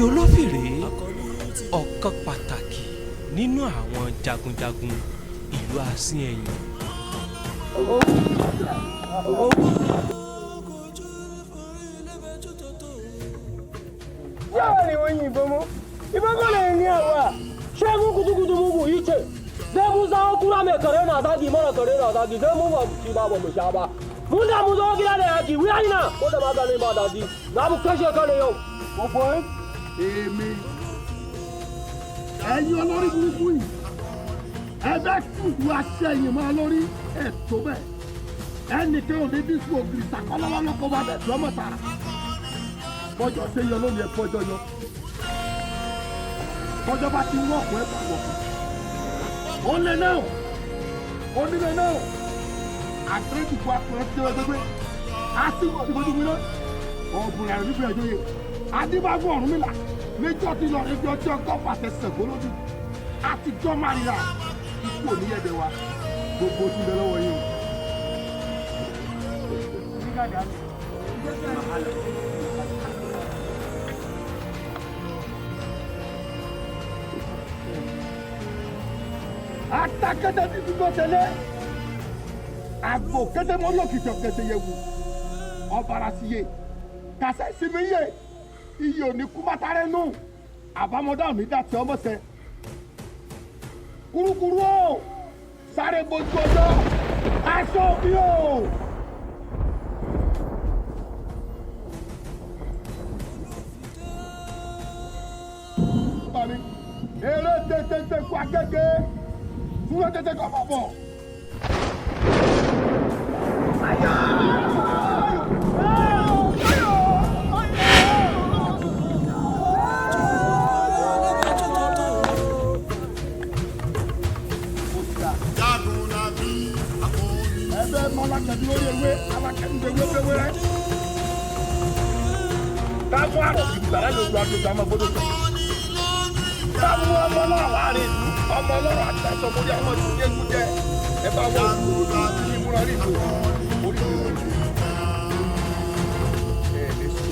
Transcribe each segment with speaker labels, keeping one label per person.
Speaker 1: Olófì rèé, ọ̀kan pàtàkì nínú àwọn jagunjagun ìlú Asín Ẹ̀yìn.
Speaker 2: Yawa ne wani yìnbọn mọ́. Ìbọn kọ́ lè ní àwa. Ṣé mú kutukutu mugu yi ce. Sai mun sawo kura mai kare na zagi mara kare na zagi sai mu ba ci ba ba mu sha ba. Mun da mu zo gida da yaki wuya ina ko da magani ba daɗi. Za mu kashe ka ne yau.
Speaker 3: Gbogbo èmi ẹ̀yin olórí burúkú yìí, ẹ bẹ kúkú aṣẹ́yìn máa lórí ẹ̀ tó bẹ́ẹ̀, ẹnìkan ò ní dísù ògiri sàkọ́lọ́wọ́ lọ́kọ́ bá bẹ̀ lọ́mọ tààrà. Bọ́jọ́ ṣe yọ lónìí, ẹ bọ́jọ́ yọ. Bọ́jọ́ bá ti wọ́ọ̀kù, ẹ bá wọ̀kù. Ó lé náà, onílé náà, àgbẹ̀dùkú akọ̀rẹ́ ti dẹ́wẹ́ gbégbé àsìkò ìdìbò náà ọ̀bùn rẹ̀ nífẹ̀ẹ́ ìjòyè adébáfún Ọ̀rúnmìlà níjọ́ tí lọ ibi ọjọ́ ọgọ́fà tẹsẹ̀ gbólódù àtijọ́ márira ikú òníyẹ̀dẹ̀ wa gbogbo tí ń bẹ lọ́wọ́ yín o. Atakẹ́tẹ́ ti dúró tẹ́lẹ̀, àgbò kẹ́tẹ́ mọ́ lókìtì ọ̀kẹ́tẹ́ yẹ wù ọ̀bàrà sí yé kàṣẹ ìsinmi yé iye òní kúmátárẹ́ nù àbámọ́dá òní dàtí ọmọ sẹ kurukuru o sáré bojú ọjọ́ aṣọ òbí o. Bami, eré tètè kú akéke dúró tètè kọ́ bọ̀ bọ̀. Ẹbẹ mọ alákẹ́bí lórí ewé, alákẹ́bí ewé wéwéré. Táwọn àrùn ìgbàlá ló lu agbègbè àmọ́ gbọ́dọ̀ sọ. Táwọn ọmọ náà láàrin ìlú, ọmọ ọlọ́run àti aṣọ mórí àwọn ìlú yégun jẹ. Ẹ bá wọ òkúrò ní ìmúra rí ìlú orí ìlú orí ìlú. Ẹ lè sọ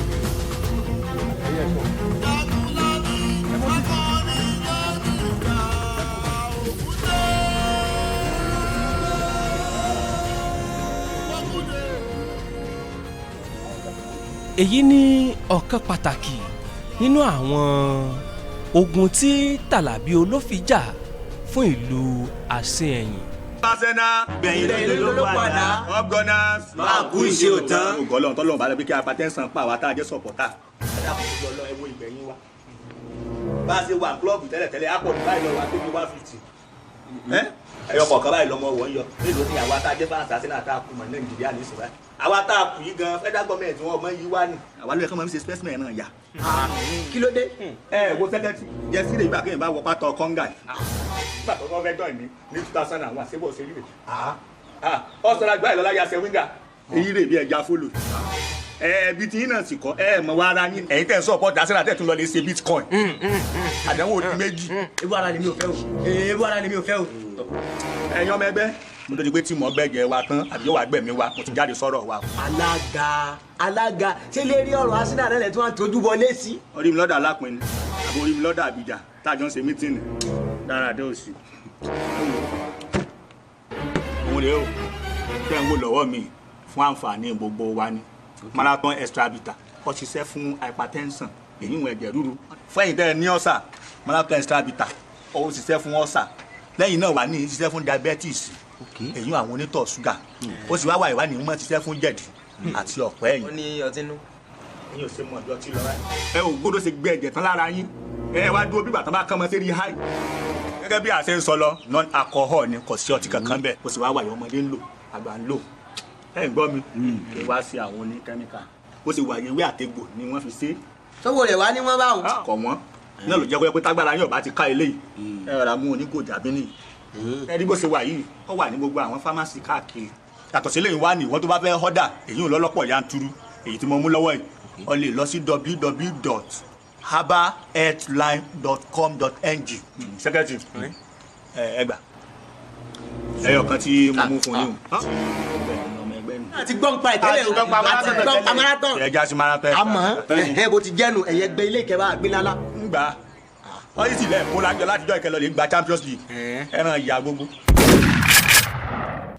Speaker 3: ẹyẹ sọ. Ẹ mọ sí.
Speaker 1: Èyí ni ọ̀kan pàtàkì nínú àwọn ogun tí Tàlàbí Olófì jà fún ìlú Asín Ẹ̀yìn.
Speaker 4: Arsenal
Speaker 5: gbẹ̀yìn ló ló padà.
Speaker 4: Up Gunners.
Speaker 5: Máa kú iṣẹ́ òtán.
Speaker 4: Ògo Ọlọ́run tọ́lọ́run bá lọ bí kí apatẹ́sán pa àwa tá a jẹ́ sọ̀pọ̀tà. Ẹ dákun tó lọ ẹ wo ìgbẹ̀yìn wa. Bá a ṣe wà klọ́ọ̀bù tẹ́lẹ̀tẹ́lẹ̀, á pọ̀ ní báyìí lọ wá tó bí 150. Ẹyọ kọ̀ọ̀kan báyìí lọmọ wọ̀ ń yọ. Mélòó ni àwa tá a jẹ́ fáńsì Arsenal tá a kú mọ̀ ní Nàìjíríà ní ìsìn báyìí? Àwa tá a kù yìí gan, federal government wọn ọmọ yìí wá ní. Àwa ló yẹ kí wọ́n máa fi ṣe specimen náà yà.
Speaker 5: Kí ló dé?
Speaker 4: Ẹ wo sẹ́kẹ́tì jẹ́ sílẹ̀ ìgbà kéèyàn bá wọ pátá kọ́ńgà yìí. Nígbà tó kọ́ fẹ́ dọ̀ mí ní 2001, ṣé bó ṣe rí rè? Ọ̀sán àgbà ìlọ́lá yà ṣe wíńgà. Èyí rè bí ẹja fólò. Ẹbí tí yín náà sì kọ́ ẹ mọ̀ wá ara yín. Ẹ̀yin tẹ̀ ń sọ̀pọ̀ Arsenal tẹ̀ tún lọ lè ṣe bitcoin. Àdánwò di méjì.
Speaker 5: Ewu ara lèmi ò fẹ́ o. Ewu ara lèmi ò fẹ́ o.
Speaker 4: Ẹ̀yin ọmọ ẹgbẹ́, mo tó di pé tí mo gbẹ̀jẹ̀ wa tán àbí yóò wá gbẹ̀mí wa, mo ti jáde sọ̀rọ̀ wa.
Speaker 5: Alága, alága, ṣé lè rí ọ̀rọ̀ Arsenal náà lẹ̀ tí wọ́n á tójú wọlé sí?
Speaker 4: Orí mi lọ́dà alápinni àbí orí mi lọ́dà àbíjà tá a jọ ń ṣe mítìnì dára dé òsì. Òun rèé o, tẹ́ ń wò lọ́wọ́ mi fún àǹfààní gbogbo wa ni. Marathon Extra Bitter ó ṣiṣẹ́ fún hypertension, èyí ìwọ̀n ẹ̀jẹ̀ ríru. Fún ẹ̀yin tẹ́ ẹ ní ọ̀sà, Marathon Extra Bitter ó ṣiṣẹ́ fún ọ̀sà. Lẹ́yìn náà wà ní ṣiṣẹ́ fún diabetes, èyí àwọn onítọ̀ ṣúgà. Ó sì wá wà ìwà ní mọ́ ṣiṣẹ́ fún jẹ̀dí àti ọ̀pẹ́ ẹ̀yìn.
Speaker 5: Ó ní ọtí nú.
Speaker 4: Ẹ̀yin ò ṣe mọ̀ ọjọ́ tí lọ báyìí. Ẹ ò gbọ́dọ̀ ṣe gbé ẹ̀jẹ̀ tán lára yín. Ẹ wá dúró bí bàtàn bá kán mọ́ sí rí háì. Gẹ́gẹ́ bí a ṣe ń sọ lọ, non alcohol ni, kò sí ọtí kankan bẹ́ẹ̀. Ó sì wá wà yìí ọmọdé ń lò, àgbà ń lò. Ẹ ń gbọ́ mi, kí wá sí àwọn oní kẹ́míkà. Ó sì wà ewé àtegbò ni wọ́n fi ṣe.
Speaker 5: Sọ́wọ́ rẹ̀ wá ní wọ́n bá wọn.
Speaker 4: Kọ̀ wọ́n. Náà ló jẹ́ pé tágbára yóò bá ti ká eléyìí. Ẹ rà mú onígòjà bí nìyí. Ẹ rí bó ṣe wà yìí, ó wà ní gbogbo àwọn fámásì káàkiri. Yàtọ̀ sí eléyìí wá ní ìwọ́n tó bá fẹ́ họ́dà, èyí ò lọ́lọ́pọ̀ yanturu. Èyí tí mo mú lọ́wọ́ yìí, o lè lọ sí www.herbalhealthline.com.ng. Sẹ́kẹ́tì, ẹ gbà. Ẹyọ kan tí mo mú fún yín o. Ti ọmọ ẹgbẹ́ nù.
Speaker 5: Àti gbọ́n pa ìtẹ́lẹ̀ o, àti gbọ́n pa marathon.
Speaker 4: Ẹ já sí marathon.
Speaker 5: Àmọ́ ẹ bó ti jẹ́nu ẹ̀yẹ gbé ilé ìkẹ́bà àgbélálá.
Speaker 4: Ń gbà ọ yìí sì lẹ kó lájọ látijọ́ ìkẹlẹ lè gba Champions League ẹran ìyá gbogbo.